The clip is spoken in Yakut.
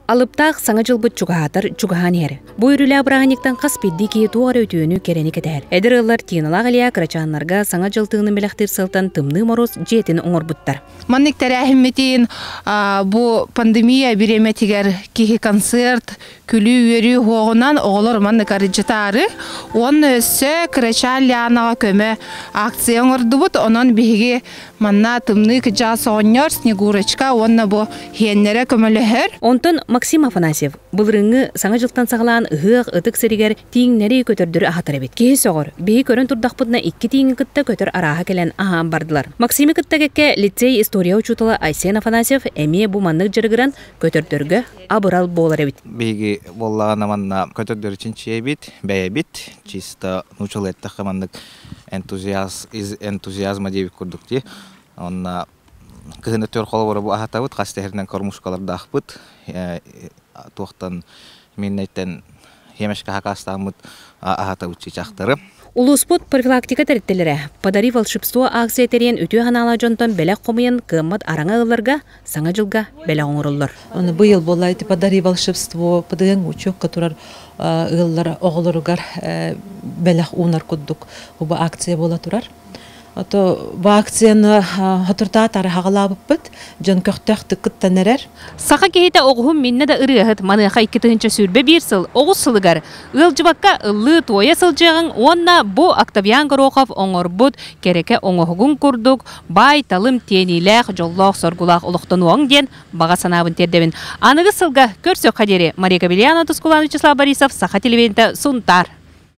Алыптаах Саҥа дьылбыт чугаһаатар чугаһаан иһэр. Бу үөрүүлээх бырааһынньыктан хас биирдии киһи туох эрэ үтүөнү, кэрэни кэтэһэр. Эдэр ыаллар Тиналаах Илья кырачааннарга Саҥа дьыл тыынын бэлэхтиир сыалтан Тымныы Моруос дьиэтин оҥорбуттар. Маннык тэрээһиммитин бу пандемия бириэмэтигэр киһи концерт, күлүү-үөрүү уһуоҕунан оҕолор маннык арыдьытаары уонна өссө кырачаан Лианаҕа көмө акция оҥордубут. Онон биһиги Манна тымныы кыдьаас оҕонньор, Снегурочка уонна бу һиэннэрэ көмөлөһөр. Онтон Максим Афанасьев былырыыҥҥы Саҥа дьылтан саҕалаан ыһыах ытык сиригэр тииҥнэри, көтөрдөрү аһатар эбит. Киһи сөҕөр, биһи көрөн турдахпытына икки тииҥи кытта көтөр арааһа кэлэн аһаан бардылар. Максимы кытта кэккэ лицей история учуутала Айсен Афанасьев эмиэ бу маннык дьарыгыран көтөрдөргө абырал буолар эбит. Биһиги буоллаҕына манна көтөрдөрү чинчийэбит, бэйэбит чисто нуучалыы эттэххэ маннык энтузиазма диэбит курдук дии. Онно кыһын өттүгэр холобура бу аһатабыт, хас тэһэринэн кормушкалардаахпыт. Туохтан миннэйтэн хемешка хакаастааммыт аһатабыт чычахтары. Улууспут профилактика тэрилтэлэрэ «Подари волшебство» акция тэрийэн үтүө санаалаах дьонтон бэлэх хомуйан кыаммат араҥа ыалларга Саҥа дьылга бэлэх оҥороллор. Аны быйыл буолла ити «Подари волшебство» ПДН учуокка турар ыаллар оҕолоругар бэлэх уунар курдук бу акция буола турар. Ото бу акцияны хотуртаат араһаҕалаабыппыт, дьон көхтөөхтүк кыттан эрэр. Саха киһитэ оҕуһум миннэ да ырыаһыт, маныаха 2021 сыл оҕус сылыгар ыалдьыбакка ыллыы-туойа сылдьыаҕыҥ уонна бу Октавиан Горохов оҥорбут кэрэкэ оҥоһугун курдук баай-талым тиэниилээх, дьоллоох-соргулаах олохтонуоҥ диэн баҕа санаабын тиэрдэбин. Аныгы сылга көрсүөххэ диэри Мария Кабельянова, Тускулан Вячеслав Борисов, Саха телевидениета, Сунтаар.